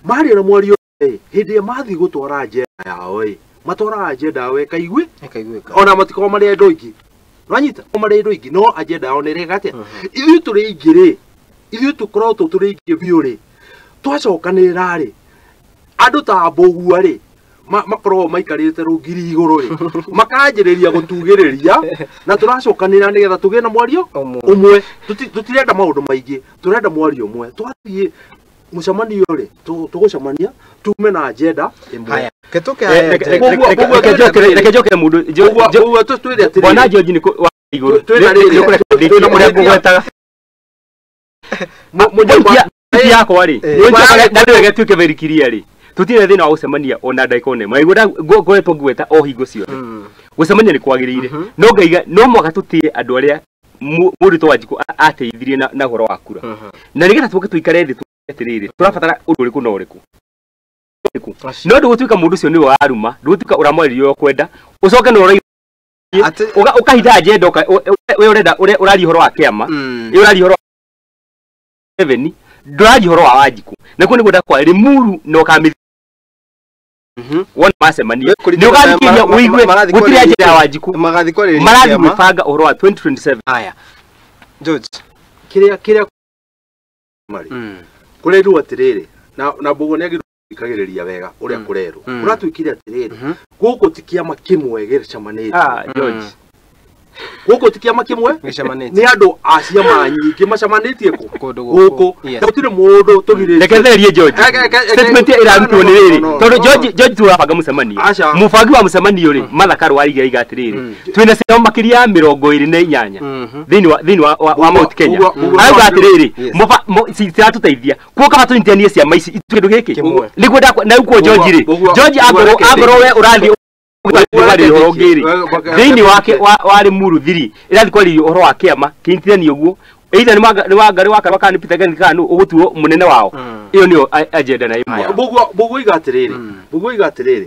Maria na mwario hĩndĩ ĩrĩa mathiĩ gũtwara agenda yao ĩ, matwaraga agenda yao ĩkaigui Ĩkaiguĩka. Ona matikorwo marĩ andũ aingĩ, nwanyita marĩ andũ aingĩ, no agenda yao nĩ ĩreka atĩa? Ithuĩ tũrĩ aingĩ rĩ, ithuĩ tũkoragwo tũrĩ aingĩ biũ rĩ, twacokanĩrĩra rĩ, andũ ta Mbũgua rĩ, makoragwo maikarĩte rũngiri igũrũ rĩ, makanjĩrĩria gũtugĩrĩria, na tũracokanĩrĩra nĩgetha tũgĩe na mwario Ũmwe. Ũmwe. Tũtirenda maũndũ maingĩ, tũrenda mwario ũmwe. Twathiĩ mũcemanio rĩ, tũgũcemania tume na agenda ĩmwe. Haya. Kĩtũke Eh, haya reke njokere mũndũ Ũguo twĩre atĩrĩrĩ. Bwana George nĩ wa igũrũ. Twĩna rĩrĩ, twĩna ũrĩa mahĩtia. ngũgwetaga. Point yakwa rĩ, na nĩ wega tuĩke very clear rĩ, tũtirĩ thĩna wa gũcemania ona ndagĩka ona ĩmwe. Nĩguo ngoretwo ngĩgweta o hingo ciothe, gũcemania nĩ kwagĩrĩire, no ngaiga no mũhaka tũtĩe andũ arĩa mũndũ ta Wanjikũ ateithirie na ũhoro wa kura, na nĩgetha tũke tũikare thĩ tuge atĩrĩrĩ, tũrabatara ũndũ ũrĩkũ na ũrĩkũ. No ndũgũtuĩka mũndũ ũcio nĩwe waruma, ndũgũtuĩka ũramwarĩria ũrĩa ũkwenda, ũcoke na ũrauga ũkahitha agenda, we ũrenda ũraria ũhoro wa kĩama, ĩ ũraria ũhoro wa Museveni, ndũraria ũhoro wa Wanjikũ. Nakuo nĩguo ndakwa Limuru na ũkamĩthi wona macemania nĩ ũgathikĩrĩria ũigue Marathiĩ gũtirĩ kwarĩrĩria agenda ya Wanjikũ. Magathiĩ kwarĩrĩria Marathiĩ kĩama. gwĩbanga ũhoro wa 2027. Haya. George. Kĩrĩa marĩ kũrerwo atĩrĩrĩ, na Mbũgua nĩ agĩrĩirwo gũthikagĩrĩria wega ũrĩa kũrerwo. Kũratuĩkire atĩrĩrĩ, gũkũ ti kĩama kĩmwe gĩcemanĩtie. Ah, George. Gũkũ ti kĩama kĩmwe. Gĩcemanĩtie. Nĩ andũ a ciama nyingĩ macemanĩtie kũ? Kũndũ gũkũ. Gũkũ. Yes. Na gũtirĩ mũndũ tũgirĩtie. Reke therie, George. Statement ĩrarutirwo nĩ rĩrĩ, tondũ George tu ũrabanga mũcemanio. Aca. Mũbangi wa mũcemanio rĩ, Martha Karua ariga aiga atĩrĩrĩ, twĩna ciama makĩria ya 28 thĩinĩ wa Mount Kenya. Arauga atĩrĩrĩ, citiratũteithia kuo, kaba tũnyitanie ciama ici itue kĩndũ gĩkĩ. Kĩmwe. Nĩguo ndakwa na rĩu kuo George rĩ, George angorwo reke angorwo we ũrathiĩ ũgarĩria ũhoro ũngĩ rĩ, thĩinĩ wake wa Limuru thiri ĩrathiĩ kwarĩrio ũhoro wa kĩama kĩnyitithanio ũguo, either nĩ Wangari wa Karua kana nĩ Peter Kenneth kana nũ ũgũtuo mũnene wao. Ĩyo nĩyo agenda na ĩmwe. Mbũgua iga atĩrĩrĩ, Mbũgua iga atĩrĩrĩ.